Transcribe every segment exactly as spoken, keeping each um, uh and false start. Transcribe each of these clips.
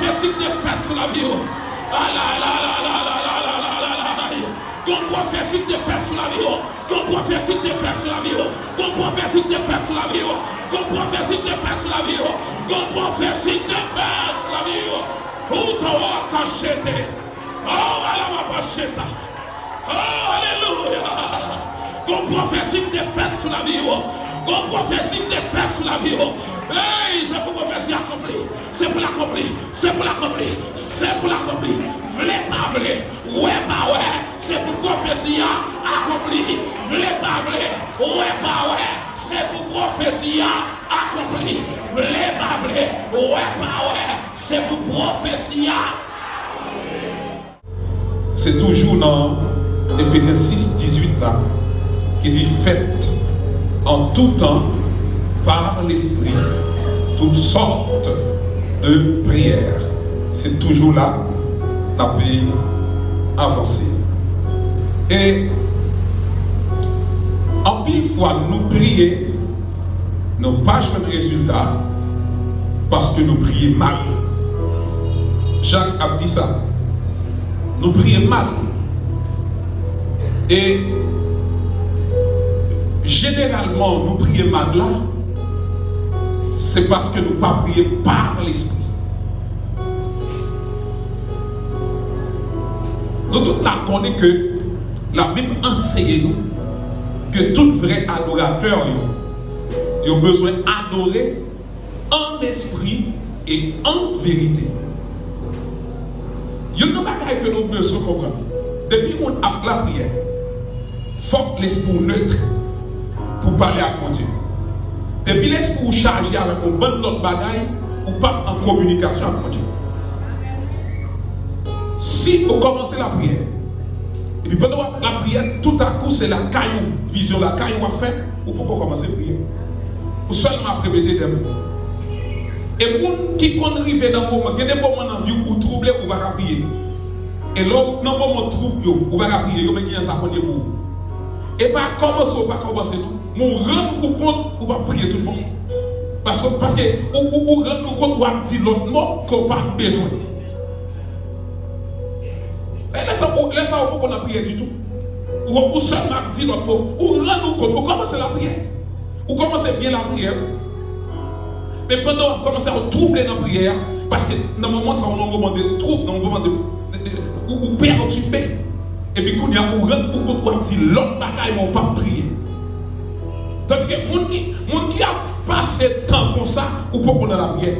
pwofesi ki te fèt sou lavi w. Ala, ala, ala, ala, ala, ala, ala, ala, ala. Gon pwofesi ki te fèt sou lavi w. Gon pwofesi ki te fèt sou lavi w. Gon pwofesi ki te fèt sou lavi w. Gon pwofesi ki te fèt sou lavi w. Gon pwofesi ki te fèt sou lavi w. Ou ta w a kachete. Oh, ala m ap acheta. Oh, alelouya. Gon pwofesi ki te fèt sou lavi w. Gon pwofesi ki te fèt sou lavi w. Ey, se pou pwofesi akonpli. Se pou l akonpli. Se pou l akonpli. Se pou l akonpli. Vle pa vle, wè pa wè, se pou pwofesi a akonpli. Vle pa vle, wè pa wè, se pou pwofesi a akonpli. Vle pa vle, wè pa wè, se pou pwofesi a. Se toujou nan Efezyen sis dizuit la ki di, faites en tout temps par l'esprit toutes sortes de prières. Se toujou la n ap avanse. E anpil fwa nou priye, nou pa jwenn rezilta paske nou priye mal. Jak ap di sa. Nou priye mal. E jeneralman, nou priye mal la, se paske nou pa priye pa Lespri. Nou tout la konnen ke Labib anseye nou ke tout vrè adoratè yo, yo bezwen adore an espri e an verite. Youn nan bagay ke nou bezwen konprann, depi yon moun ap lapriyè, fòk lespri w net pou pale ak Bondye. Depi lespri w chaje avèk yon bann lòt bagay, ou p ap an kominikasyon ak Bondye. Si ou kòmanse lapriyè, epi pandan w ap lapriyè, toutakou se lakay ou, vizyon lakay ou w ap fè, ou poko kòmanse priye. Ou sèlman ap repete de mo. E moun ki konn rive nan moman, gen de moman nan vi w ou twouble, ou pa ka priye. E lè w nan moman twoub yo, ou pa ka priye, yo men ki jan sa konn ye pou ou. E pa kòmanse ou pa kòmanse non. Men w rann ou kont ou p ap priye tout bon. Paske, paske ou, ou, ou rann ou kont w ap di lòt mo ke w pa bezwen. E lè sa, ou, lè sa ou poko nan priyè ditou. Ou, ou sèlman ap di lòt mo. Ou rann ou kont, ou kòmanse lapriyè. Ou kòmanse byen lapriyè. Men pandan w ap kòmanse, w twouble nan priyè a. Paske nan moman sa, w nan moman de twoub, nan moman de, de, de, ou, ou pètibe. Epi kounye a, ou rann ou kont w ap di lòt bagay, men w p ap priye. Tandike moun ki, moun ki ap pase tan konsa, ou poko nan lapriyè.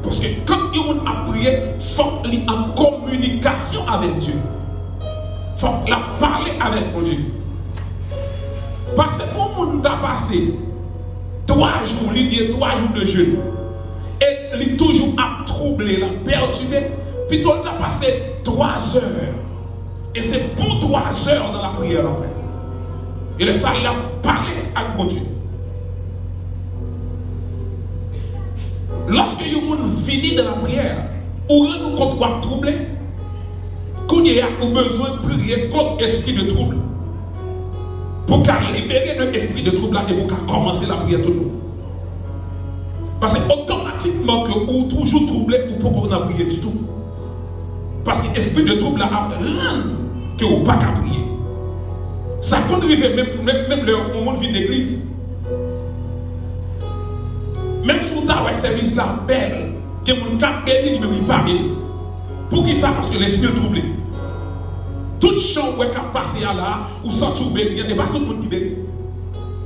Paske kan yon moun ap priye, fòk li an kominikasyon avèk Dye. Fòk l ap pale avèk Bondye. Paske pou moun ta pase twa jou, li gen twa jou de jèn, e li toujou ap twouble, l ap pètibe, pito l ta pase twa zè. E se bon twa zè nan lapriyè l ap fè. E lè sa, l ap pale ak Bondye. Lòske yon moun vini nan lapriyè, ou rann ou kont w ap twouble, kounye a, ou bezwen priye kont espri de twoub. Pou w ka libere de espri de twoub la, e pou w ka kòmanse lapriyè tout bon. Paske otomatikman ke ou toujou twouble, ou poko nan priye ditou. Paske espri de twoub la ap rann ke ou pa ka priye. Sa konn rive menm, menm, menm lè yon moun vin legliz. Menm si w ta wè sèvis la bèl, gen moun k ap beni, li menm li pa beni. Poukisa? Paske lespri l twouble. Tout jan w wè k ap pase a la, ou santi w beni, e pa tout moun ki beni.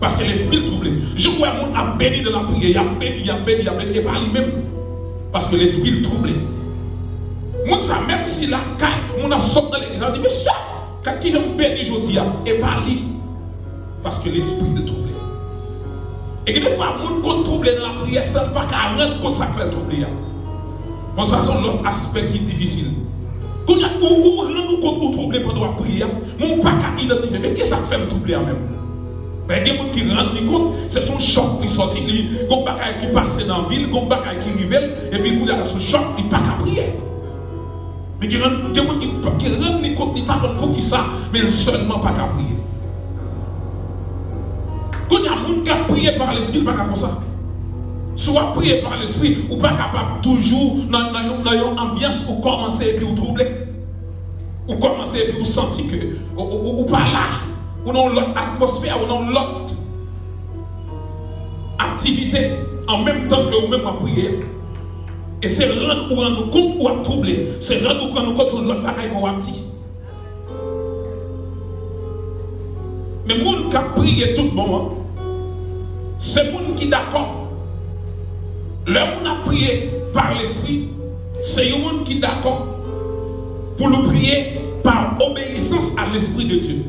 Paske lespri l twouble. Jan w wè moun ap beni nan lapriyè, y ap beni, y ap beni, y ap beni, e pa li menm. Paske lespri l twouble. Moun sa, menm si lakay, moun ap sot nan legliz la, di, "Mesye, gad kijan m beni jodi a," e pa li. Paske lespri l twouble. E gen defwa, moun konn twouble nan lapriyè san l pa ka rann kont sa k fè l twouble a. Bon, sa se yon lòt aspè ki difisil. Kounye a, ou, ou rann ou kont ou twouble pandan w ap priye a, men ou pa ka idantifye, men kisa k fè m twouble a menm? Men gen moun ki rann li kont, se sou chòk li sòti, li, gon bagay ki pase nan vi l, gon bagay ki rive l, epi kounye a, sou chòk, li pa ka priye. Men gen, gen moun ki, ki rann li kont, li pa konn poukisa, men l sèlman pa ka priye. Kounye a, moun k ap priye pa Lespri, l pa ka konsa. Si w ap priye pa Lespri, ou pa kapab toujou nan, nan yon, nan yon anbyans ou kòmanse epi ou twouble. Ou kòmanse epi ou santi ke ou, ou, ou, ou pa la. Ou nan yon lòt atmosfè, ou nan yon lòt aktivite an menm tan ke ou menm w ap priye. E se rann ou rann ou kont ou ap twouble. Se rann ou rann ou kont se yon lòt bagay ke w ap di. Men moun k ap priye tout bon an, se moun ki dakò. Lè moun ap priye pa Lespri, se yon moun ki dakò pou l priye pa obeyisans a Lespri de Dye.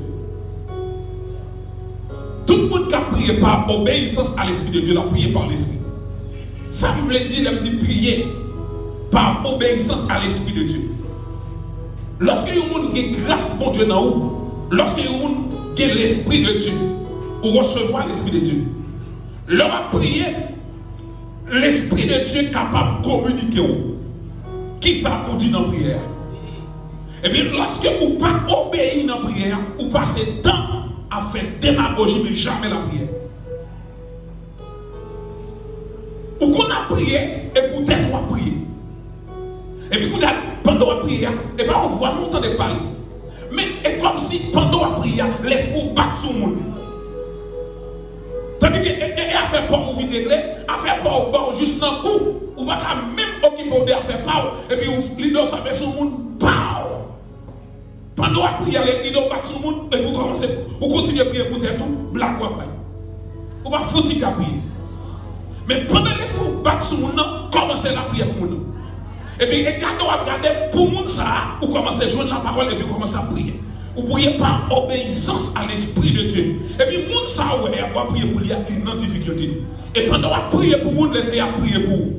Tout moun k ap priye pa obeyisans a Lespri de Dye, l ap priye pa Lespri. Sa m vle di lè m di priye pa obeyisans a Lespri de Dye. Lòske yon moun gen gras Bondye nan ou, lòske yon moun gen Lespri de Dye, ou resevwa Lespri de Dye. Lè w ap priye, Lespri de Dye kapab kominike w kisa pou w di nan priyè a. Epi lòske ou pa obeyi nan priyè a, ou pase tan ap fè demagoji, men jamè lapriyè. Ou konn ap priye, e pou tèt ou ap priye. Epi kounye a, pandan w ap priye a, e pa yon vwa non w tande k pale. Men e kòmsi pandan w ap priye a, lespri w bat sou moun. Tandike e, e, e afè pa w ou vin regle, afè pa w ba w jis nan kou. Ou pa ka menm okipe w de afè pa w, epi ou, lide w frape sou moun, paw! Pandan w ap priye a, lide w bat sou moun, epi ou kòmanse, ou kontinye priye pou tèt ou, blag w ap bay. Ou pa fouti ka priye. Men pandan lespri w bat sou moun nan, kòmanse lapriyè pou moun nan. Epi e gade w ap gade pou moun sa a, ou kòmanse jwenn lapawòl epi ou kòmanse ap priye. Ou priye pa obeyisans a Lespri de Dye. Epi moun sa a ou wè a, w ap priye pou li a, li nan difikilte. E pandan w ap priye pou moun, Lesenyè ap priye pou ou.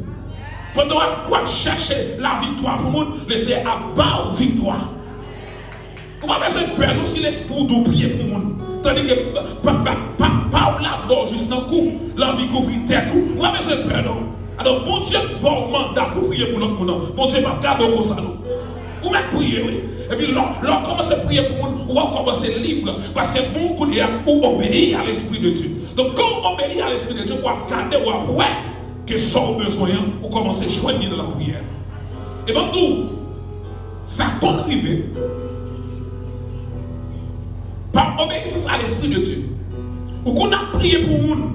Pandan w ap, w ap chèche laviktwa pou moun, Lesenyè ap ba w viktwa. Ou pa bezwen pè non si lespri w di w priye pou moun. Tandike pa, pa, pa, pa w la ba w jis nan kou, l anvi kouvri tèt ou. Ou pa bezwen pè non. Alò, Bondye k ba w manda pou priye pou lòt moun nan, Bondye p ap gade w konsa non. Ou mèt priye wi. Epi lè, lè w kòmanse priye pou moun, ou kòmanse lib. Paske bon kounye a, ou obeyi a Lespri de Dye. Donk, kan w obeyi a Lespri de Dye, w ap gade, w ap wè ke sa w bezwen an, ou kòmanse jwenn li nan lapriyè. E ban m di w, sa konn rive, pa obeyisans a Lespri de Dye, ou konn ap priye pou moun,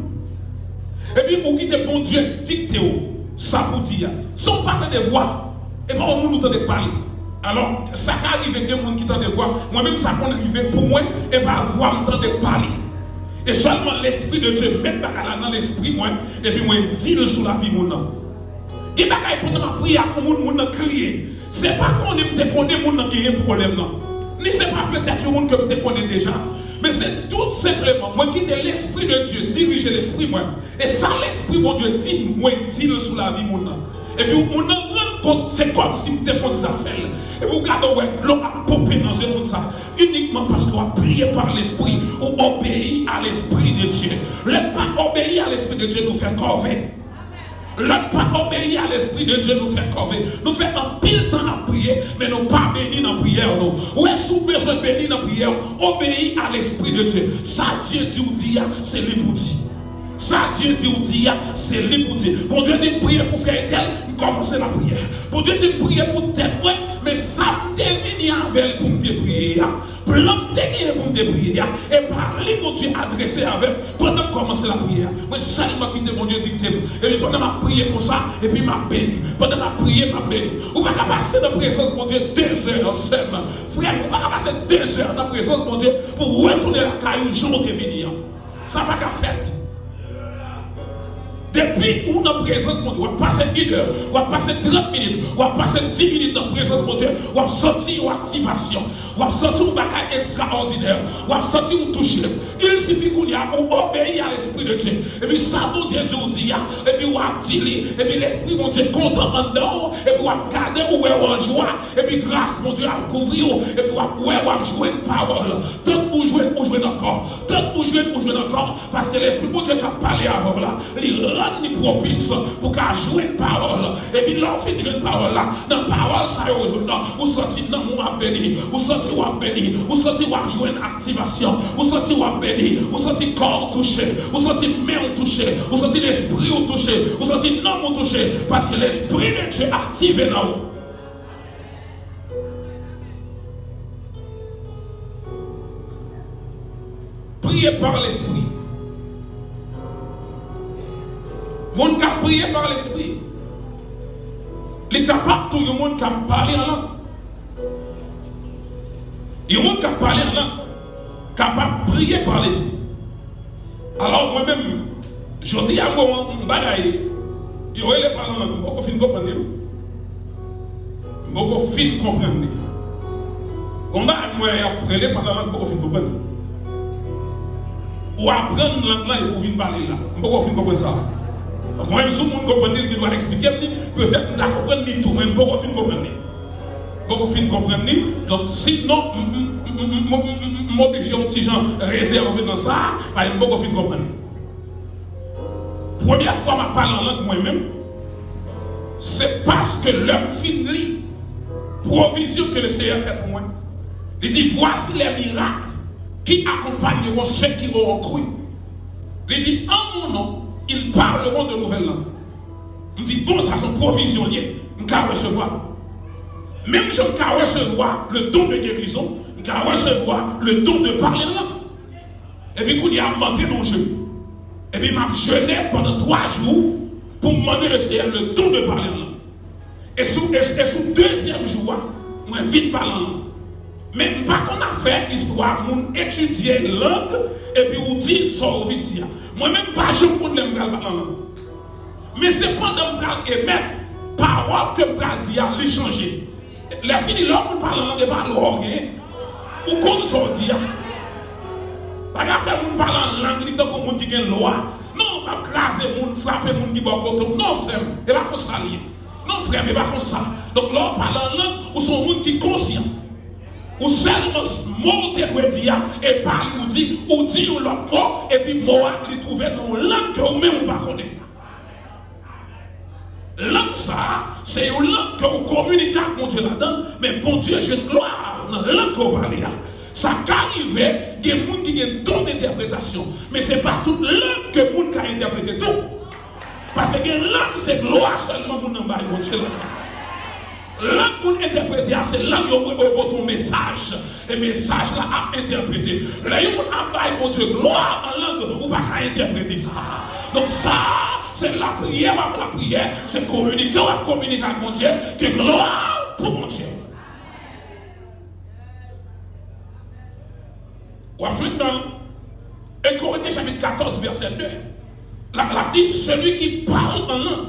epi ou kite Bondye dikte w sa pou di a. San w pa tande vwa, e pa yon moun ou tande k pale. Alò, sa ka rive gen moun ki tande vwa. Mwen menm, sa konn rive pou mwen, e pa vwa m tande k pale. E sèlman Lespri de Dye met bagay la nan lespri mwen, epi mwen di l sou lavi moun nan. Gen bagay pandan m ap priye ak yon moun, moun nan kriye. Se pa konnen m te konnen moun nan genyen pwoblèm nan. Ni se pa petèt yon moun ke m te konnen deja. Men se tou senpleman, mwen kite Lespri de Dye dirije lespri mwen. E sa Lespri Bondye di m, mwen di l sou lavi moun nan. Epi moun nan rann kont, se kòmsi m te konn zafè l. Epi w gade w wè dlo ap ponpe nan zye moun sa. Inikman paske w ap priye pa Lespri, ou obeyi a Lespri de Dye. Lè n pa obeyi a Lespri de Dye, nou fè kòve. Lè n pa obeyi a Lespri de Dye, nou fè kòve. Nou fè anpil tan n ap priye, men nou pa beni nan priyè nou. Ou wè, si w bezwen beni nan priyè w, obeyi a Lespri de Dye. Sa Dye di w di a, se li pou di. Sa Dye di w di a, se li pou di. Bondye di m priye pou frè entèl, m kòmanse lapriyè. Bondye di m priye pou tèt mwen, men sa m te vini avè l pou m te priye a, plan m te genyen pou m te priye a, e pa li Bondye adrese avè m pandan m kòmanse lapriyè a. Mwen sèlman kite Bondye dikte m. Epi pandan m ap priye konsa, epi m ap beni. Pandan m ap priye, m ap beni. Ou pa ka pase nan prezans Bondye dezè, sè m. Frè m, ou pa ka pase dezè nan prezans Bondye pou w retounen lakay ou jan w te vini an. Sa pa ka fèt. Depi ou nan prezans Bondye, w ap pase inè, w ap pase trant minit, w ap pase dis minit nan prezans Bondye, w ap santi yon aktivasyon, w ap santi yon bagay ekstraòdinè, w ap santi w touche. Il sifi kounye a ou obeyi a Lespri de Dye. Epi sa Bondye di w di a, epi w ap di li, epi Lespri Bondye kontan anndan w, epi w ap gade, ou wè w an jwa, epi gras Bondye ap kouvri w, epi w ap wè, w ap jwenn pawòl. Tank ou jwenn, ou jwenn ankò. Tank ou jwenn, ou jwenn ankò. Paske Lespri Bondye k ap pale avè w la, li rann li pwopis pou w ka jwenn pawòl. Epi lè w fin jwenn pawòl la, nan pawòl sa yo ou jwenn nan, ou santi nanm ou ap beni, ou santi w ap beni, ou santi w ap jwenn aktivasyon, ou santi w ap beni, ou santi kò w touche, ou santi men w touche, ou santi lespri w touche, ou santi nanm ou touche, paske Lespri de Dye aktive nan ou. Priye pa Lespri. Moun k ap priye pa Lespri, li kapab tou yon moun k ap pale an lang. Yon moun k ap pale an lang kapab priye pa Lespri. Alò, mwen menm, jodi a, mwen, yon bagay, yo rele pale an lang, m poko fin konprann li, non. M poko fin konprann li. Yon bagay, mwen, y ap rele pale an lang, m poko fin konprann li. Ou aprann lang lan epi ou vin pale l la. M poko fin konprann sa. Donk, mwen menm, si yon moun konprann li, li gen dwa eksplike m li, petèt m ta konprann li tou, men m poko fin konprann li. M poko fin konprann li. Donk, si non, m, m, m oblije yon ti jan rezève nan sa, paske m poko fin konprann li. Premyè fwa m ap pale an lang mwen menm, se paske lè m fin li pwovizyon ke le Seyè fè pou mwen. Li di, voici les miracles qui accompagneront ceux qui auront cru. Li di, en mon nom, ils parleront de nouvelles langues. M di, bon, sa se yon pwovizyon li ye, m ka resevwa l. Menm jan m ka resevwa le don de guérison, m ka resevwa le don de parler en langue. Epi kounye a, m antre nan yon jeni. Epi m ap jene pandan twa jou pou m mande le Seyè le don de parler en langue. E sou, e, e sou dezyèm jou a, mwen vin pale an lang. Men m pa konn afè istwa moun etidye lang epi ou di sa w vin di a. Mwen menm m pa janm konn lè m pral pale an lang. Men se pandan m pral emèt pawòl ke m pral di a, li chanje. Lè fini, lè yon moun pale an lang, e pa lwa w genyen. Ou konn sa w di a. Pa ka fè moun pale an lang, li tankou moun ki gen lwa. Non, m ap kraze moun, frape moun ki bò kote w. Non, sè m, e pa konsa l ye. Non, frè m, e pa konsa. Donk, lè w pale an lang, ou se yon moun ki konsyan. Ou sèlman s-, mo w te dwe di a, e pa li ou di, ou di yon lòt mo, epi mo a, li twouve nan yon lang ke ou menm ou pa konnen. Lang sa a, se yon lang ke w kominike ak Bondye ladan l, men Bondye jwenn glwa nan lang ke w pale a. Sa ka rive, gen moun ki gen don de entèpretasyon, men se pa tout lang ke moun ka entèprete tou. Paske gen lang, se glwa sèlman moun nan bay Bondye ladan l. Lang moun entèprete a, se lang yo, yo pote yon mesaj. E mesaj la ap entèprete. Lè yon moun ap bay Bondye glwa an lang, ou pa ka entèprete sa. Donk sa, se lapriyè w ap lapriyè, se kominike w ap kominike ak Bondye, ke glwa pou Bondye. W ap jwenn nan En Korentyen chapit katòz, vèsè de. La, la di, celui qui parle en langue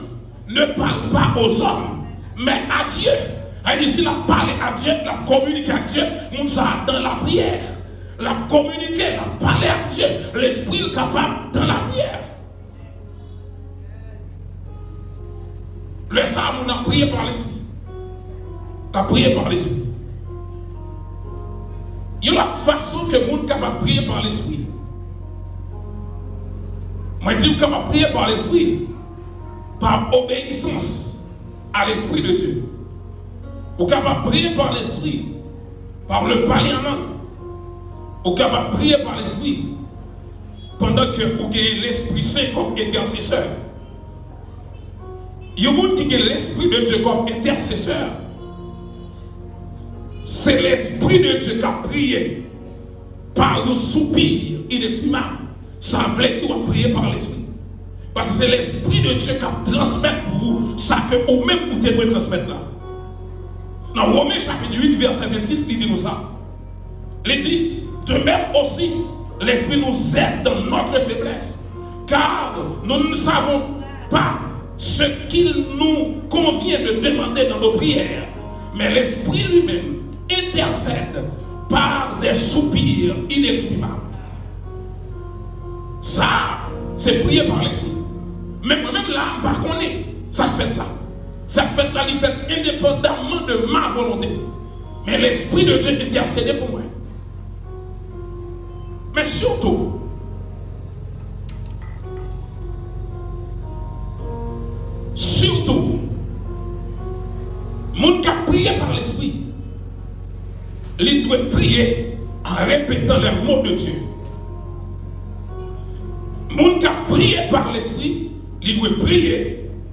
ne parle pas aux hommes, mais à Dieu. Sa vle di, si l ap pale ak Dye, l ap kominike ak Dye, moun sa a dan lapriyè. L ap kominike, l ap pale ak Dye. Lespri l kapab dan lapriyè. Lè sa a, moun ap priye pa Lespri. L ap priye pa Lespri. Yon lòt fason ke moun kapab priye pa Lespri. Mwen di w kapab priye pa Lespri pa obeyisans a Lespri de Dye. Ou kapab priye pa Lespri par le parler en langue. Ou kapab priye pa Lespri pandan ke ou gen Lespri Sen kòm entèsesè. Yon moun ki gen Lespri de Dye kòm entèsesè, se Lespri de Dye k ap priye pa yon soupir ineksprimab. Sa vle di w ap priye pa Lespri. Paske se Lespri de Dye k ap transmèt pou ou sa ke ou menm ou te dwe transmèt la. Nan Women chapit uit, vèsè vennsis, li di nou sa. Li di, de même aussi, l'Esprit nous aide dans notre faiblesse, car nous ne savons pas ce qu'il nous convient de demander dans nos prières, mais l'Esprit lui-même intercède par des soupirs inexprimables. Sa, se priye pa Lespri. Men mwen menm la, m pa konnen sa k fèt la. Sa k fèt la, li fèt endepandamman de ma volonté. Men Lespri de Dye entèsede pou mwen. Men sitou, sitou, moun k ap priye pa Lespri, li dwe priye en répétant les mots de Dieu. Moun k ap priye pa Lespri, li dwe priye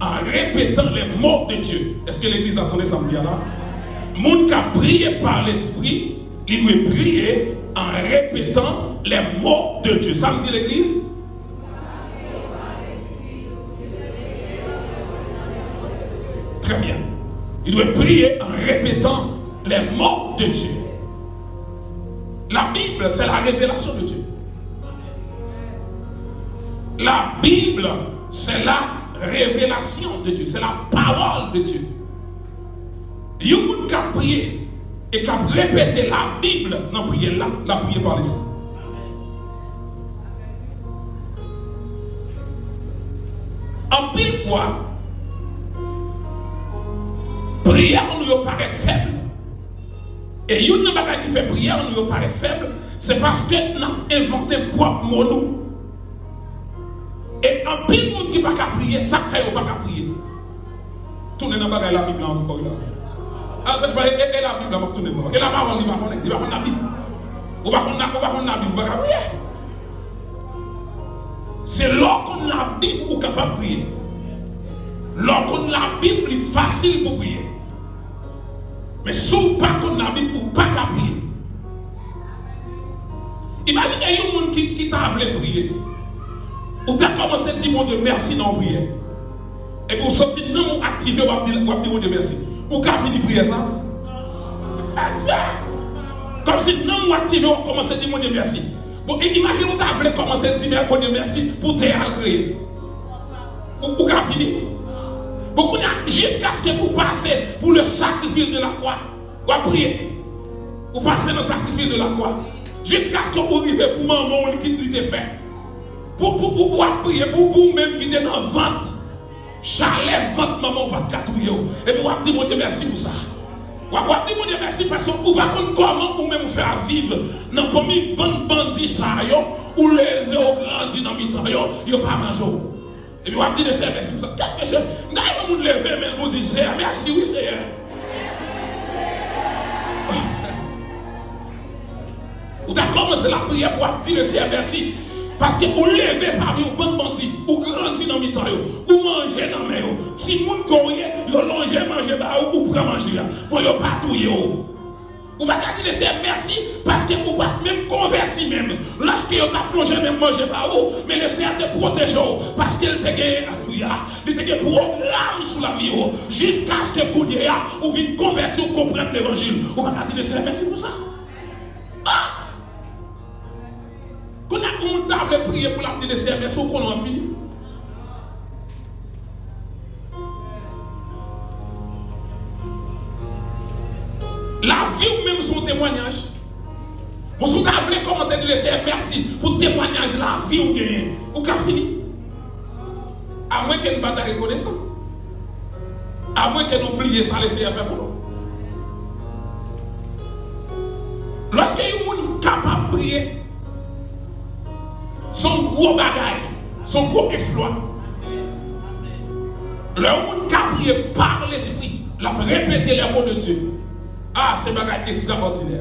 en répétant les mots de Dieu. Èske legliz la tande sa m di a la? Moun k ap priye pa Lespri, li dwe priye en répétant les mots de Dieu. Sa m di legliz? Très bien. Il doit prier en répétant les mots de Dieu. La Bible, c'est la révélation de Dieu. La Bible, c'est la révélation de Dieu. C'est la parole de Dieu. Yon moun k ap priye e k ap repete Labib nan priyè l la, l ap priye pa Lespri. Anpil fwa, priyè nou yo parèt fèb. E youn nan bagay ki fè priyè nou yo parèt fèb, se paske n ap envante pwòp mo nou. E anpil moun ki pa ka priye, sa k fè yo pa ka priye? Tounen nan bagay Labib la ankò la. Al fè, e, e, e Labib la m ap tounen bò. E lapawòl li pa konnen, li pa konn Labib. Ou pa konn la, ou pa konn Labib, ou pa ka priye. Se lè w konn Labib ou kapab priye. Lè w konn Labib, li fasil pou priye. Men si w pa konn Labib, ou pa ka priye. Imajine yon moun ki, ki ta vle priye. Ou ta kòmanse di Bondye mèsi nan yon priyè. Epi w santi nanm ou aktive, w ap di, w ap di Bondye mèsi. Ou ka fini priyè sa? Mèsi! Kòmsi nanm ou aktive, w ap kòmanse di Bondye mèsi. Bon, e imajine ou ta vle kòmanse di mè-, Bondye mèsi pou tè a l kreye. Ou, ou ka fini? Bon, kounye a, jiskaske pou pase pou le sacrifice de la croix, w ap priye. Ou pase nan sacrifice de la croix. Jiskaske ou rive pou manman w ki li te fè. Pou, pou, pou, w ap priye pou, pou ou menm ki te nan vant. Chalè vant manman w pa t ka touye w. Epi w ap di Bondye mèsi pou sa. W ap, w ap di Bondye mèsi paske ou pa konn kòman ou menm ou fè ap viv nan pami bann bandi sa yo, ou leve, ou grandi nan mitan yo, yo pa manje w. Epi w ap di Lesenyè mèsi pou sa. Gad mesye, m ta renmen moun leve men l pou di Senyè mèsi wi Senyè. Ou ta kòmanse lapriyè pou w ap di Lesenyè mèsi. Paske ou leve pami yon bann bandi, ou grandi nan mitan yo, ou manje nan men yo. Timoun ke w ye, yo lonje manje ba ou, ou pran manje a. Bon, yo pa touye w. Ou pa ka di Lesenyè mèsi, paske ou pa t menm konvèti menm. Lòske yo t ap lonje menm manje ba ou, men Lesenyè te pwoteje w, paske l te gen, alelouya, li te gen pwogram sou lavi w, jiskaske kounye a, ou vin konvèti, ou konprann levanjil. Ou pa ka di Lesenyè mèsi pou sa. Ah! Kounye a, yon moun ta vle priye pou l ap di Lesenyè mèsi, ou konnen w ap fini. Lavi w menm se yon temwayaj. Bon, si w ta vle kòmanse di Lesenyè mèsi pou temwayaj lavi w genyen, ou ka fini. Amwenke n pa ta rekonesan. Amwenke nou bliye sa Lesenyè fè pou nou. Lòske yon moun kapab priye, se yon gwo bagay, se yon gwo eksplwa. Lè yon moun ka priye pa Lespri, l ap repete les mots de Dieu. Ah, se bagay ekstrawòdinè.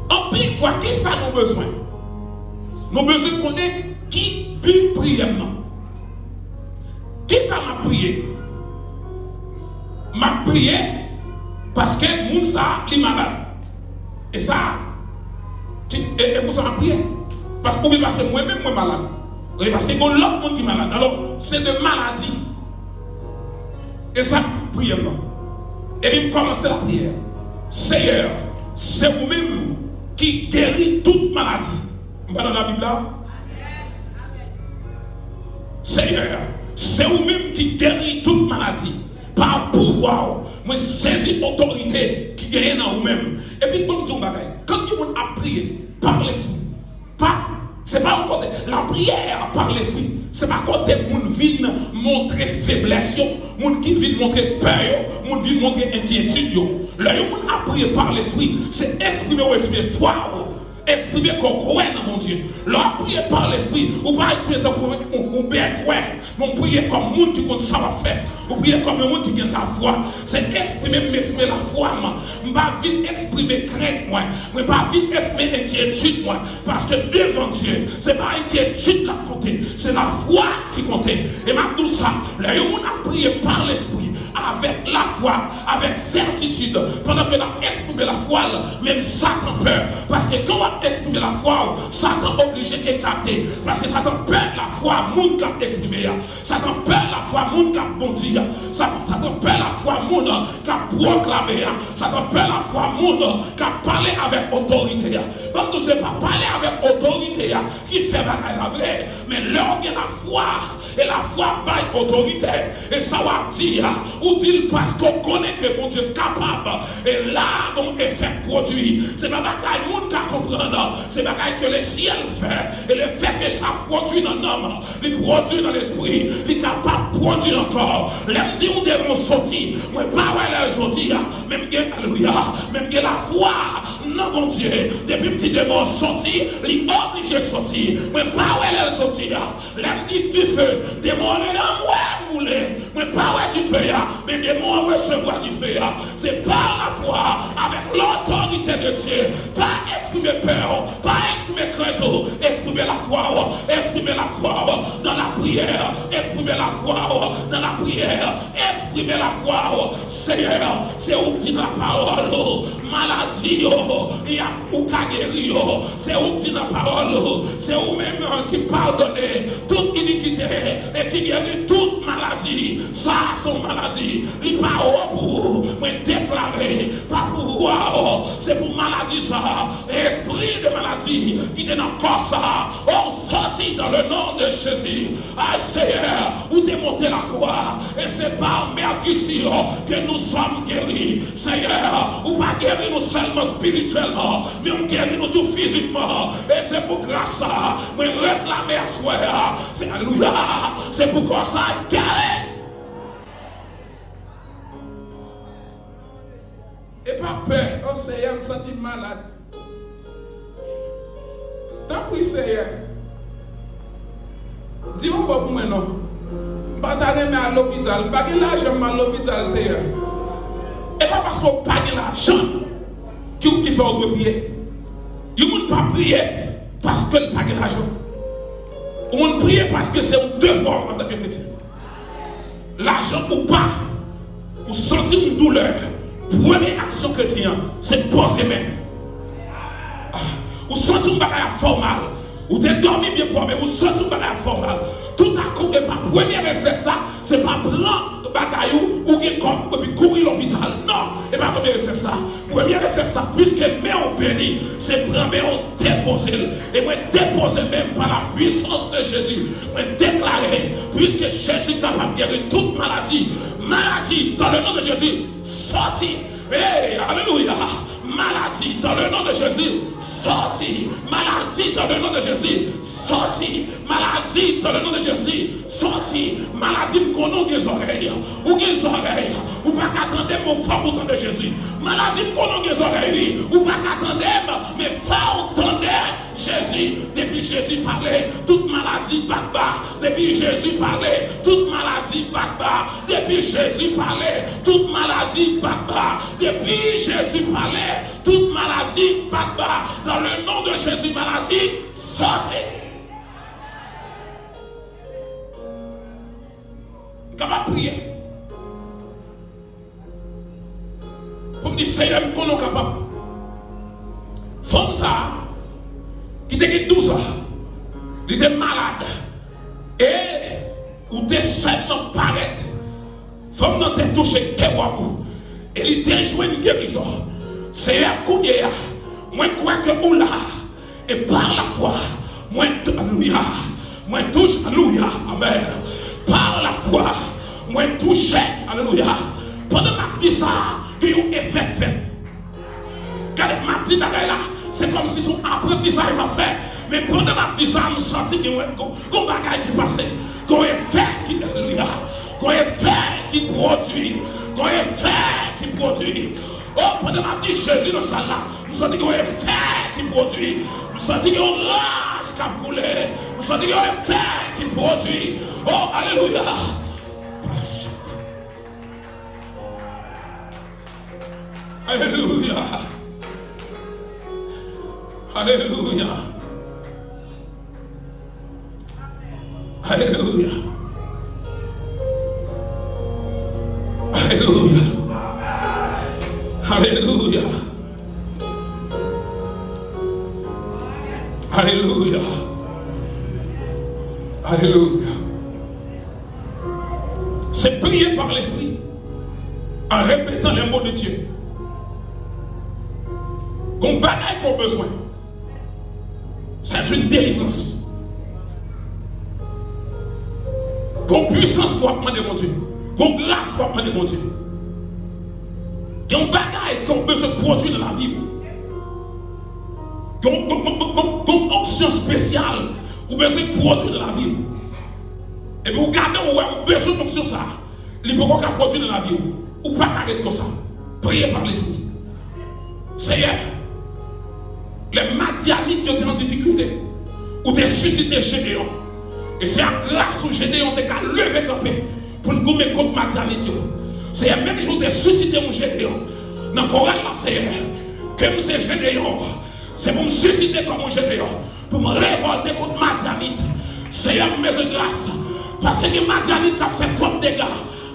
Anpil fwa, kisa nou bezwen? Nou bezwen konnen ki bi priyè m nan. Kisa m ap priye? M ap priye paske moun sa a, li malad. E sa, ki, e, e pou sa m ap priye. Pas-, oubyen paske mwen menm mwen malad. Oubyen paske gen lòt moun ki malad. Alò, se de maladi. E sa priyè m nan. Epi m kòmanse lapriyè. Senyè, se ou menm ki geri tout maladi. M pa nan Labib la? Senyè, se ou menm ki geri tout maladi. Pa pouvwa w, mwen sezi otorite ki genyen nan ou menm. Epi ban m di w yon bagay. Kan yon moun ap priye pa Lespri, pa Se pa yon kote, lapriyè pa Lespri, se pa kote moun vin montre feblès yo, moun ki vin montre pè yo, moun vin montre enkyetid yo. Lè yon moun ap priye pa Lespri, se eksprime ou eksprime fwa ou, eksprime ke w kwè nan Bondye. Lè w ap priye pa Lespri, ou pa eksprime tankou yon, yon, yon bèt wè. Mwen priye kòm moun ki konn sa w ap fè. Ou priye kòm yon moun ki gen lafwa. Se eksprime m, m eksprime lafwa m. M pa vin eksprime krent mwen. Mwen pa vin eksprime enkyetid mwen. Paske devan Dye, se pa enkyetid la k konte. Se lafwa ki konte. E m ap di w sa, lè yon moun ap priye pa Lespri, avèk lafwa, avèk sètitid, pandan ke l ap eksprime lafwa l, menm Satan pè. Paske kan w ap eksprime lafwa w, Satan oblije ekate. Paske Satan pè lafwa moun k ap eksprime a. Satan pè lafwa moun k ap bondi a. Sa- Satan pè lafwa moun k ap pwoklame a. Satan pè lafwa moun k ap pale avèk otorite a. Ban m di w, se pa pale avèk otorite a ki fè bagay la vre. Men lè w gen lafwa, e lafwa bay otorite, e sa w ap di a, ou di l paske w konnen ke Bondye kapab. E la, gon efè pwodui. Se pa bagay moun ka konprann, se bagay ke lesyèl fè. E lefètke sa pwodui nan nanm, li pwodui nan lespri, li kapab pwodui ankò. Lè m di yon demon soti, mwen pa wè lè l soti a, men m gen, alelouya, men m gen lafwa nan Bondye. Depi m di demon soti, li oblije soti. Mwen pa wè lè l soti a. Lè m di dife, demon an rele m, wè m boule. Mwen pa wè dife a, men demon an resevwa dife a. Se pa lafwa, avèk lotorite de Dye. Pa eksprime pè w, pa eksprime krent ou, eksprime lafwa w, eksprime lafwa w dans la prière, eksprime lafwa w dans la prière, eksprime lafwa w. Seyè, se ou k di nan pawòl ou, maladi yo, y ap, ou ka geri yo. Se ou k di nan pawòl ou, se ou menm ki padone tout inikite e ki geri tout maladi. Sa a se yon maladi, li pa wo pou ou. Mwen deklare, pa pouvwa w, se pou maladi sa a, espri de maladi ki te nan kò sa a, ou soti dans le nom de Jésus. Ay, Seyè, ou te monte lakwa, e se pa mèt isi ke nou sòm geri. Seyè, ou pa geri nou sèlman espirityèlman, men ou geri nou tou fizikman. E se pou gras sa a, mwen reklame aswè a. Se, alelouya, se pou kò sa a geri. E pa pè, o Seyè, m santi m malad. Tanpri, Seyè, di yon mo pou mwen non. M pa ta renmen al lopital. M pa gen lajan m al lopital, Seyè. E pa paske w pa gen lajan ki, ki fè w dwe priye. Yon moun pa priye paske l pa gen lajan. Yon moun priye paske se yon devwa w antanke kretyen. Lajan ou pa, ou santi yon doulè, premye aksyon kretyen an, se poze men. Ah, ou santi yon bagay ap fè w mal, ou te dòmi byen pwòp, men ou santi yon bagay ap fè w mal. Toutakou, e pa premye reflèks la, se pa pran bagay ou, ou gen kòb, epi kouri lopital. Non, e pa premye reflèks la. Premye reflèks la, piske men w beni, se pran men w depoze l. E mwen depoze men m pa la puissance de Jésus. Mwen deklare, piske Jezi kapab geri tout maladi, maladi, dans le nom de Jésus, soti. Hey, alelouya. Maladi, dans le nom de Jésus, soti. Maladi, dans le nom de Jésus, soti. Maladi, dans le nom de Jésus, soti. Maladi, m konnen w gen zòrèy. Ou gen zòrèy. Ou pa ka tande m, men fòk ou tande Jezi. Maladi, m konnen w gen zòrèy, wi. Ou pa ka tande m, men fò w tande Jezi. Depi Jezi pale, tout maladi bat ba. Depi Jezi pale, tout maladi bat ba. Depi Jezi pale, tout maladi bat ba. Depi Jezi pale, tout maladi bat ba. Dans le nom de Jésus, maladi, soti. M kapab priye. Pou m di, Seyè, m konnen w kapab. Fanm sa a, ki te gen douz an, li te malad. E ou te sèlman parèt. Fanm nan te touche kewòb ou. E li te jwenn gerizon. Seyè, kounye a, mwen kwè ke ou la. E pa lafwa, mwen, alelouya, mwen touche, alelouya, amèn. Pa lafwa, mwen touche, alelouya. Pandan m ap di sa, gen yon efè k fèt. Gade, m ap di bagay la, se kòmsi se yon aprantisaj m ap fè. Men pandan m ap di sa, m santi gen yon, gen, gen yon bagay ki pase. Gen yon efè ki, alelouya. Gen yon efè ki pwodui. Gen yon efè ki pwodui. Oh, pandan m ap di Jezi nan sal la, m santi gen yon efè ki pwodui. M santi gen yon ras k ap koule. M santi gen yon efè ki pwodui. Oh, alelouya. Alelouya. Alelouya. Alelouya. Alelouya. Alelouya. Alelouya. Alelouya. Se priye pa Lespri, an repetan les mots de Dieu. Gon bagay ke w bezwen. C'est une délivrance. Gon pwisans ke w ap mande Bondye. Gon gras ke w ap mande Bondye. Gen yon bagay ke w bezwen pwodui nan lavi w. Gon, gon, gon, gon, gon, gon onksyon espesyal ou bezwen pwodui nan lavi w. Epi w gade, w wè, ou bezwen onksyon sa a. Li poko ka pwodui nan lavi w. Ou pa ka ret konsa. Priye pa Lespri. Seyè, lè Madyanit yo te nan difikilte, ou te sisite Jedeyon. E se ak gras ou Jedeyon te ka leve kanpe pou l goumen kont Madyanit yo. Seyè, menm jan ou te sisite yon Jedeyon nan koral la, Seyè, ke m se Jedeyon, se pou m sisite kòm yon Jedeyon, pou m revòlte kont Madyanit. Seyè, m bezwen gras, paske gen Madyanit k ap fè twòp dega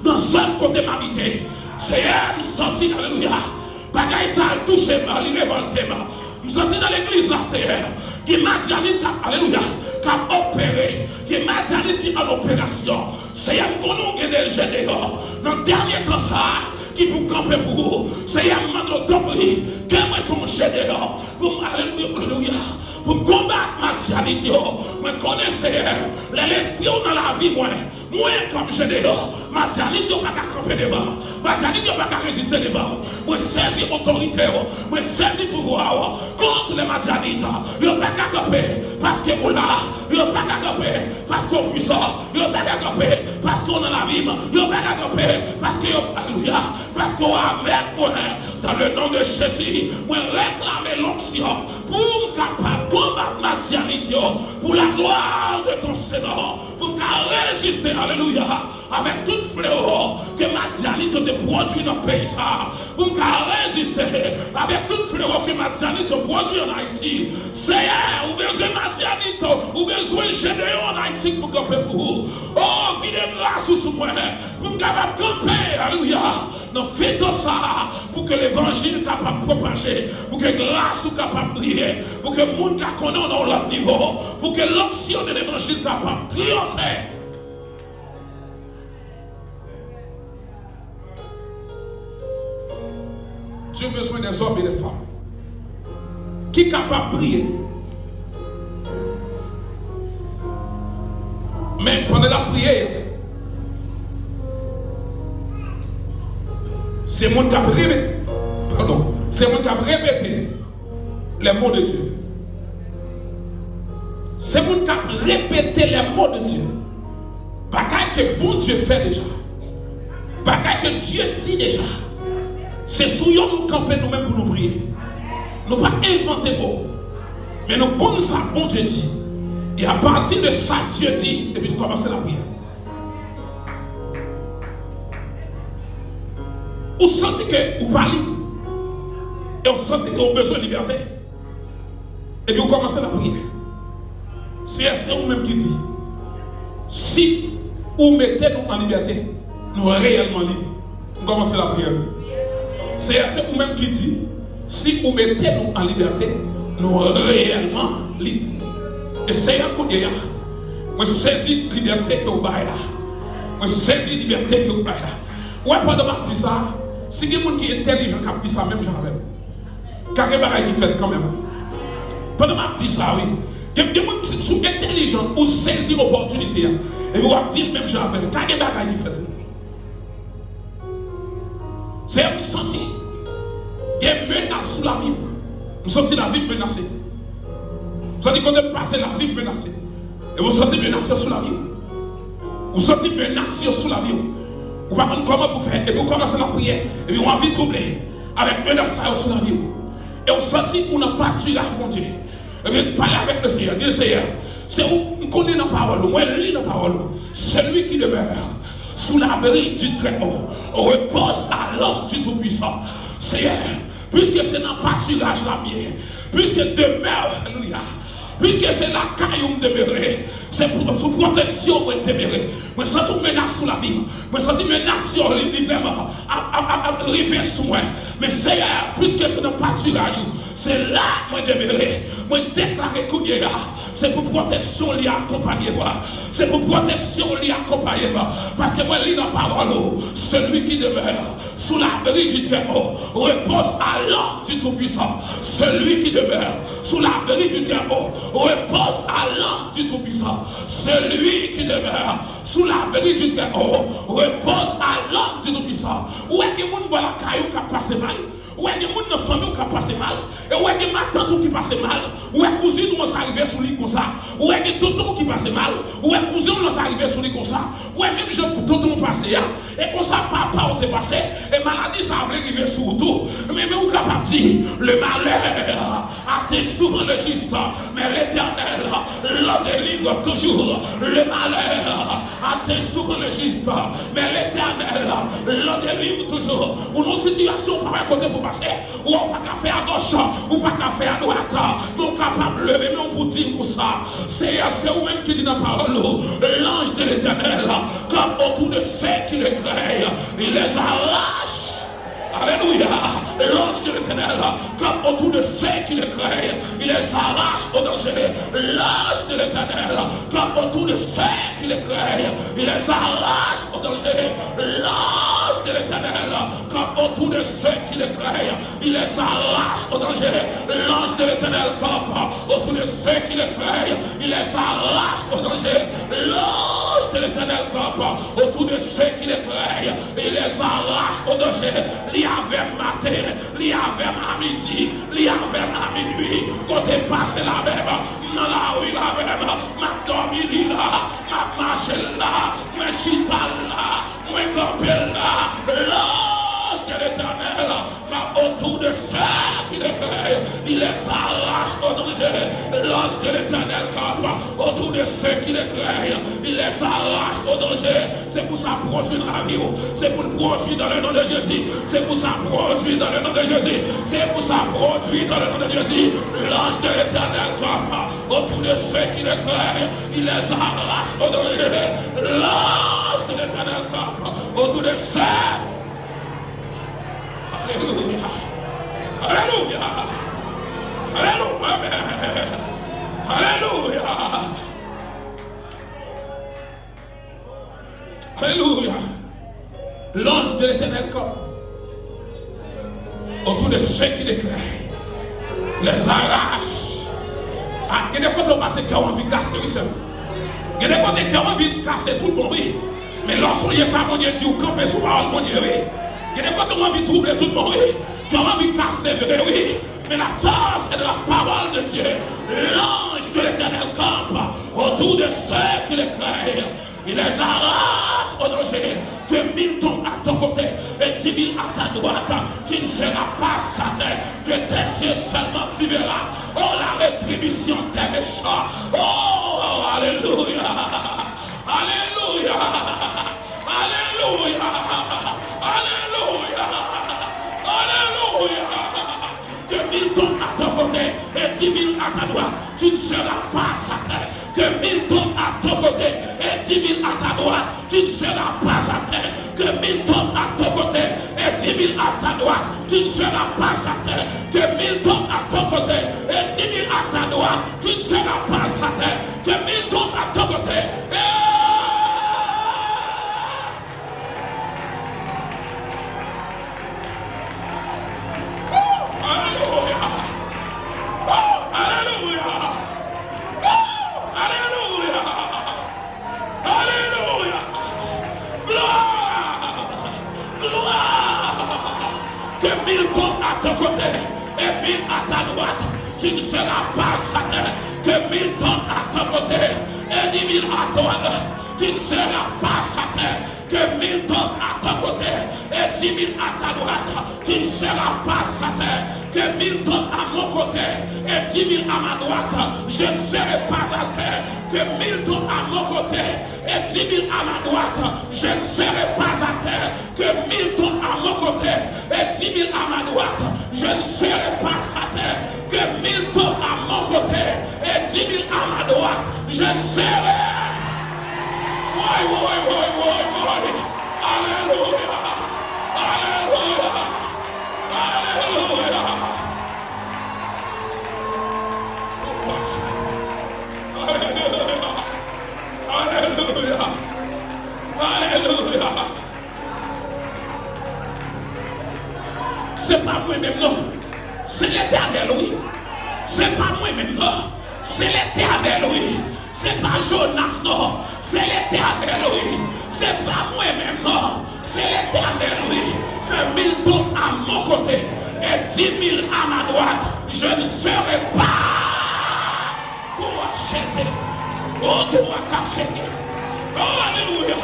nan zòn kote m abite. Seyè, m santi, alelouya, bagay sa a touche m, li revòlte m. M santi nan legliz la, Seyè, gen Madyanit k ap, alelouya, k ap opere. Gen Madyanit ki an operasyon. Seyè, m konnen w gen de Jedeyon nan dènye tan sa a ki pou kanpe pou ou. Seyè, m mande w, tanpri, ke mwen se yon Jedeyon pou m, alelouya, alelouya, pou m konbat Madyanit yo. Mwen konnen, Seyè, lè Lespri w nan lavi mwen, mwen kòm Jedeyon, Madyanit yo pa ka kanpe devan m. Madyanit yo pa ka reziste devan m. Mwen sezi otorite w. Mwen sezi pouvwa w kont lè Madyanit. Yo pa ka kanpe paske ou la. Yo pa ka kanpe paske w pwisan. Yo pa ka kanpe paske w nan lavi m. Yo pa ka kanpe paske yo, alelouya, paske w avèk mwen. Dans le nom de Jésus, mwen reklame lonksyon pou m kapab konbat Madyanit yo, pour la gloire de ton Seigneur, pou m ka reziste, alelouya, avèk tout flewo ke Madyanit yo te pwodui nan peyi sa a, pou m ka reziste avèk tout flewo ke Madyanit yo pwodui ann Ayiti. Seyè, ou bezwen Madyanit, ou bezwen Jedeyon ann Ayiti pou kanpe pou ou. Oh, vide gras ou sou mwen, pou m kapab kanpe, alelouya, nan fito sa a, pou ke levanjil kapab pwopaje, pou ke gras ou kapab briye, pou ke moun ka konnen w nan yon lòt nivo, pou ke lonksyon de levanjil kapab triyonfe. Dye bezwen dèzòm e dè fanm ki kapab priye. Men pandan l ap priye, se moun k ap repete, padon, se moun k ap repete les mots de Dieu. Se moun k ap repete les mots de Dieu. Bagay ke Bondye fè deja. Bagay ke Dye di deja. Se sou yo nou kanpe nou menm pou nou priye. Nou pa envante mo. Men nou konn sa Bondye di. E apati de sa Dye di, epi nou kòmanse lapriyè. Ou santi ke ou pa lib. E ou santi ke ou bezwen libète. Epi ou kòmanse lapriyè. Seyè, se ou menm ki di, si ou mete nou an libète, nou reyèlman lib. M kòmanse lapriyè. Seyè, se ou menm ki di, si ou mete nou an libète, nou reyèlman lib. E Seyè, kounye a, mwen sezi libète ke w bay la. Mwen sezi libète ke w bay la. Ou wè, pandan m ap di sa, si gen moun ki entèlijan k ap di sa menm jan avè m, ka gen bagay ki fèt kanmenm. Pandan m ap di sa, wi, gen, gen moun, si, si w entèlijan, ou sezi opòtinite a, epi w ap di l menm jan avè m, ka gen bagay ki fèt, wi. Se m santi gen menas sou lavi m. M santi lavi m menase. Santi kote m pase, lavi m menase. Epi w santi menas yo sou lavi w. Ou santi menas yo sou lavi w. Ou pa konn kòman pou fè. Epi w kòmanse nan priyè. Epi w anvi twouble avèk menas sa yo sou lavi w. E w santi ou nan patiraj Bondye. Ebyen, pale avèk Lesenyè. Di, Senyè, se ou m konnen nan pawòl ou, mwen li nan pawòl ou. Celui qui demeure sous l'abri du Très-Haut repose à l'ombre du Tout-Puissant. Seyè, piske se nan patiraj la m ye, piske demè, alelouya, piske se lakay ou m demere, se pou, sou pwoteksyon mwen demere. Mwen santi yon menas sou lavi m. Mwen santi menas yo li, li vrèman ap, ap, ap, ap rive sou mwen. Men Seyè, piske se nan patiraj ou, se la mwen demere. Mwen deklare kounye a, se pou pwoteksyon li akonpanye mwen. Se pou pwoteksyon li akonpanye mwen. Paske mwen li nan pawòl ou, celui qui demeure sous l'abri du Très-Haut repose à l'ombre du Tout-Puissant. Celui qui demeure sous l'abri du Très-Haut repose à l'ombre du Tout-Puissant. Celui qui demeure sous l'abri du Très-Haut repose à l'ombre du Tout-Puissant. Ou wè gen moun bò lakay ou k ap pase mal. Ou wè gen moun nan fanmi w k ap pase mal. E ou wè gen matant ou ki pase mal. Ou wè kouzin ou an sa rive sou li konsa. Ou wè gen tonton ou ki pase mal. Ou wè kouzen ou an sa rive sou li konsa. Ou wè menm jan tonton ou pase a. E konsa papa ou te pase. E maladi sa vle rive sou ou tou. Men, men ou kapab di, le malheur atteint souvent le juste, mais l'Éternel le délivre toujours. Le malheur atteint souvent le juste, mais l'Éternel le délivre toujours. Ou nan sitiyasyon ou pa wè kote pou pase, ou pa ka fè agoch, ou pa ka fè adwat, men ou kapab leve men w pou di konsa, Seyè, se ou menm ki di nan pawòl ou, l'ange de l'Éternel campe autour de ceux qui le craignent, il les arrache. Alléluia. L'ange de l'Éternel campe autour de ceux qui le craignent, il les arrache au danger. L'ange de l'Éternel campe autour de ceux qui le craignent, il les arrache au danger. L'ange de l'Éternel campe autour de ceux qui le craignent, il les arrache au danger. L'ange de l'Éternel campe autour de ceux qui le craignent, il les arrache au danger. L'ange de l'Éternel campe autour de ceux qui le craignent, il les arrache au danger. Li avè m maten, li avè m a midi, li avè m a minui. Kote pase l avè m, m nan lari l avè m, m ap dòmi li la, m ap mache l la, mwen chita l la, mwen kanpe l la. L'ange de l'Éternel campe autour de ceux qui le craignent, il les arrache au danger. L'ange de l'Éternel campe autour de ceux qui le craignent, il les arrache au danger. Se pou sa pwodui nan lavi w. Se pou l pwodui dans le nom de Jésus. Se pou sa pwodui dans le nom de Jésus. Se pou sa pwodui dans le nom de Jésus. L'ange de l'Éternel campe autour de ceux qui le craignent, il les arrache au danger. L'ange de l'Éternel campe autour de ceux. Alléluia. Alléluia. Alléluia. Amen. Alléluia. Alléluia. L'ange de l'Éternel campe autour de ceux qui le craignent, les arrache. Ah, gen de kote w pase kè w anvi kase, wi, sè m. Gen de kote kè w anvi kase tout bon, wi. Men lè w sonje sa Bondye di w, kanpe sou pawòl Bondye, wi. Gen de kote w anvi twouble tout bon, wi. Kè w anvi kase vre, wi. Mais la force est dans la parole de Dieu. L'ange de l'Éternel campe autour de ceux qui le craignent. Il les arrache au danger. Que mille tombent à ton côté et dix mille à ta droite, tu ne seras pas atteint. De tes yeux seulement tu verras. Oh, la rétribution des méchants. Oh, alléluia. Alléluia. Alléluia. Alléluia. Alléluia. Que mille tombent à ton côté et dix mille à ta droite, tu ne seras pas atteint. Que mille tombent à ton côté et dix mille à ta droite, tu ne seras pas atteint. Que mille tombent à ton côté et dix mille à ta droite, tu ne seras pas atteint. Que mille tombent à ton côté et dix mille à ta droite, tu ne seras pas atteint. Que mille tombent à ton côté et Alelouya! Alelouya! Alelouya! Alelouya! Glwa! Glwa! Que mille tombent à ton côté et mille à ta droite, tu ne seras pas atteint. Que mille tombent à ton côté et dix mille à ton, tu ne seras pas atteint. Que mille tombent à ton côté et dix mille à ta droite, tu ne seras pas atteint. Que mille tombent à mon côté et dix mille à ma droite, je ne serai pas atteint. Que mille tombent à mon côté et dix mille à ma droite, je ne serai pas atteint. Que mille tombent à mon côté et dix mille à ma droite, je ne serai pas atteint. Que mille tombent à mon côté et dix mille à ma droite, je ne serai. Woy, woy, woy, woy, woy. Alelouya. Alelouya. Alelouya. Alelouya. Alelouya. Alelouya. Se pa mwen menm non. Se Letènèl wi. Se pa mwen menm non. Se Letènèl wi. Se pa Jonas non. Se Letènèl wi. Se pa mwen menm non. Se Letènèl wi. Que mille tombent à mon côté et dix mille à ma droite, je ne serai pas. Ou achete. Ou tou a kachete. Oh, alelouya.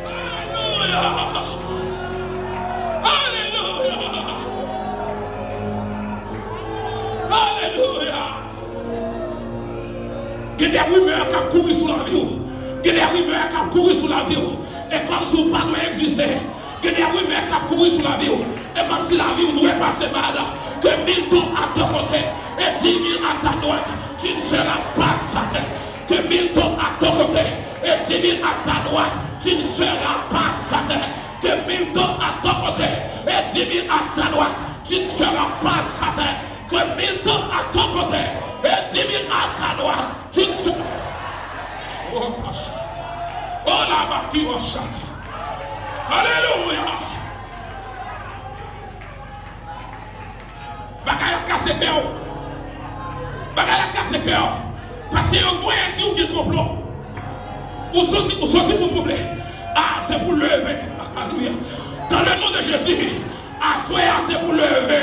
Alelouya. Alelouya. Alelouya. Gen de rimè k ap kouri sou lavi w. Gen de rimè k ap kouri sou lavi w. E kòmsi w pa dwe egziste. Gen de rimè k ap kouri sou lavi w. E kòmsi lavi w dwe pase mal. Que mille tombent à ton côté et dix mille à ta droite, tu ne seras pas atteint. Que mille tombent à ton côté et dix mille à ta droite, tu ne seras pas atteint. Que mille tombent à ton côté et dix mille à ta droite, tu ne seras pas atteint. Que mille tombent à ton côté et dix mille à ta droite, tu ne seras. Oh, Pasha. Oh, la Bakiwashaka. Alelouya. Bagay la kase kè w. Bagay la kase kè w. Paske yo voye di w gen konplo. Ou soti, ou soti pou twouble. Ah, se pou leve. Alelouya. Dans le nom de Jésus, aswè a se pou leve.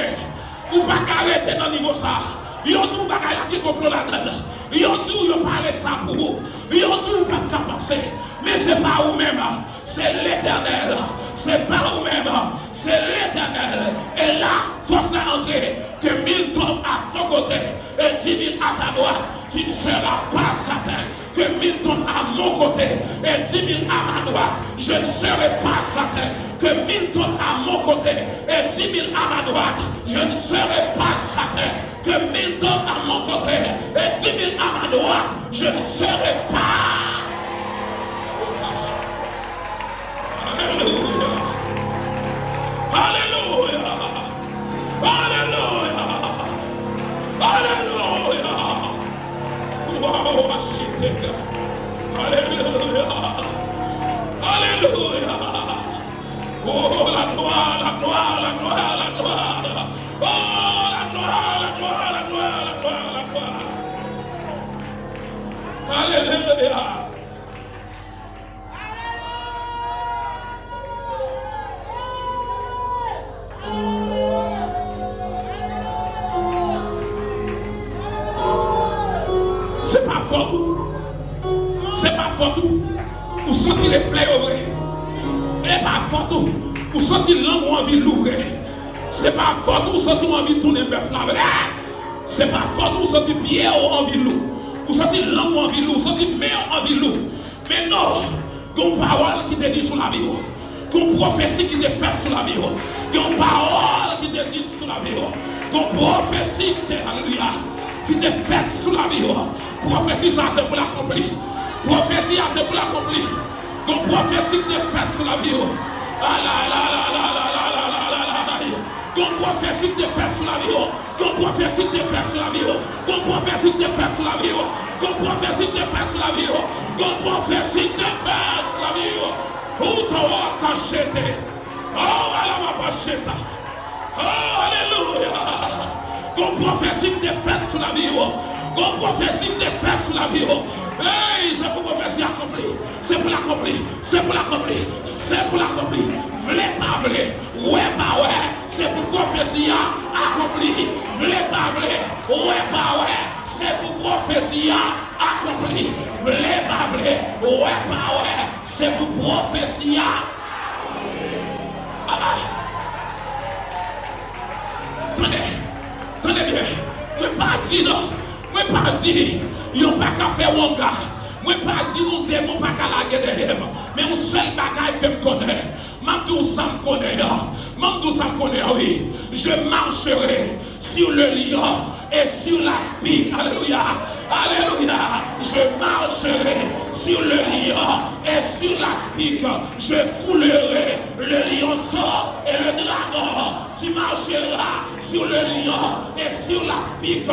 Ou pa ka rete nan nivo sa. Yo di w bagay la gen konplo ladan l. Yo di w yo pale sa pou ou. Yo di w pa t ka pase. Men se pa ou menm. Se Letènèl, se pa ou menm, se Letènèl. E la, fòs la antre. Que mille tombent à ton côté et dix mille à ta droite, tu ne seras pas atteint. Que mille tombent à mon côté et dix mille à ma droite, je ne serai pas atteint. Que mille tombent à mon côté et dix mille à ma droite, je ne serai pas atteint. Que mille tombent à mon côté et dix mille à ma droite, je ne serai pas. Alelouya. Alelouya. Alelouya. Alelouya. Wow, Ashitega. Alelouya. Alelouya. Oh, la gloire, la gloire, la gloire, la gloire. Oh, la gloire, la gloire, la gloire, la gloire, la gloire. Alelouya. Se pa fòt ou. Se pa fòt ou. Ou santi reflè yo vre. E pa fòt ou. Ou santi lang ou anvi louvri. Se pa fòt ou, ou santi ou anvi tounen bèf la vre. Se pa fòt ou, ou santi pye ou anvi lou. Ou santi lang ou anvi lou. Ou santi men ou anvi lou. Men non, gen yon pawòl ki te di sou lavi w. Gen yon pwofesi ki te fèt sou lavi w. Gen yon pawòl ki te di sou lavi w. Gen yon pwofesi ki te, alelouya, ki te fèt sou lavi w. Pwofesi sa a se pou l akonpli. Pwofesi a se pou l akonpli. Gen yon pwofesi ki te fèt sou lavi w. Ala, ala, ala. Gen yon pwofesi ki te fèt sou lavi w. Gen yon pwofesi ki te fèt sou lavi w. Gen yon pwofesi ki te fèt sou lavi w. Gen yon pwofesi ki te fèt sou lavi w. Gen yon pwofesi ki te fèt sou lavi w. Ou ta wè kachete. Oh, alababacheta. Oh, alelouya. Gen yon pwofesi ki te fèt sou lavi w. Gen yon pwofesi ki te fèt sou lavi w. Ey, se pou pwofesi akonpli. Se pou l akonpli. Se pou l akonpli. Se pou l akonpli. Vle pa vle. Wè pa wè. Se pou pwofesi a akonpli. Vle pwofesi a. Ah! Tande, tande byen. Mwen pa di non. Mwen pa di yo pa ka fè wonga. Mwen pa di yon demon pa ka lage dèyè m. Men yon sèl bagay ke m konnen. M ap di w sa m konnen an. M ap di w sa m konnen an, wi. Je marcherai sur le lion et sur l'aspic. Alléluia. Alléluia. Je marcherai sur le lion et sur l'aspic. Je foulerai le lionceau et le dragon. Tu marcheras sur le lion et sur l'aspic.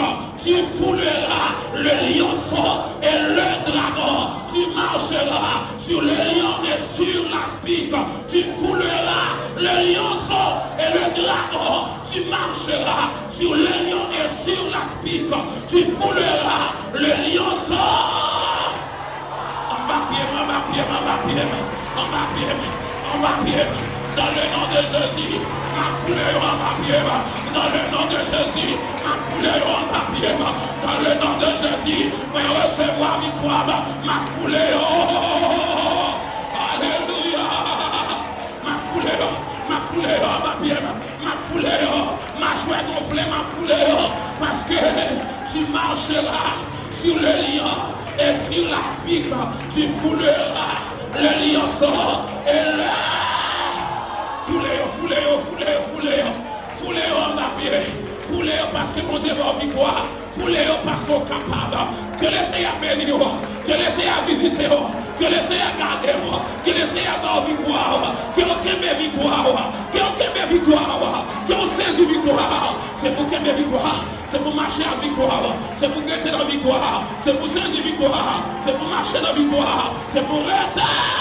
Tu fouleras le lionceau et le dragon. Tu marcheras sur le lion et sur l'aspic. Tu fouleras le lionceau et le dragon. Tu marcheras sur le lion et sur l'aspic. Tu fouleras le lionceau. Anba pye m, anba pye m, anba pye m, anba pye m, anba pye m. Dans le nom de Jésus, m ap foule yo anba pye m. Dans le nom de Jésus, m ap foule yo anba pye m. Dans le nom de Jésus, mwen resevwa viktwa m. M ap foule yo. Alelouya. M ap foule yo, m ap foule yo anba pye m. M ap foule yo, machwè gonfle, m ap foule yo. Paske tu marcheras sur le lion et sur l'aspic, tu fouleras le lionceau et le... Foule yo, foule yo, foule yo, foule yo. Foule yo anba pye. Foule yo paske Bondye ba w viktwa. Foule yo paske w kapab. Ke Lesenyè beni w. Ke Lesenyè vizite w. Ke Lesenyè gade w. Ke Lesenyè ba w viktwa w. Ke w kenbe viktwa w. Ke w kenbe viktwa w. Ke w sezi viktwa w. Se pou kenbe viktwa w. Se pou mache ak viktwa w. Se pou rete nan viktwa w. Se pou sezi viktwa w. Se pou mache nan viktwa w. Se pou rete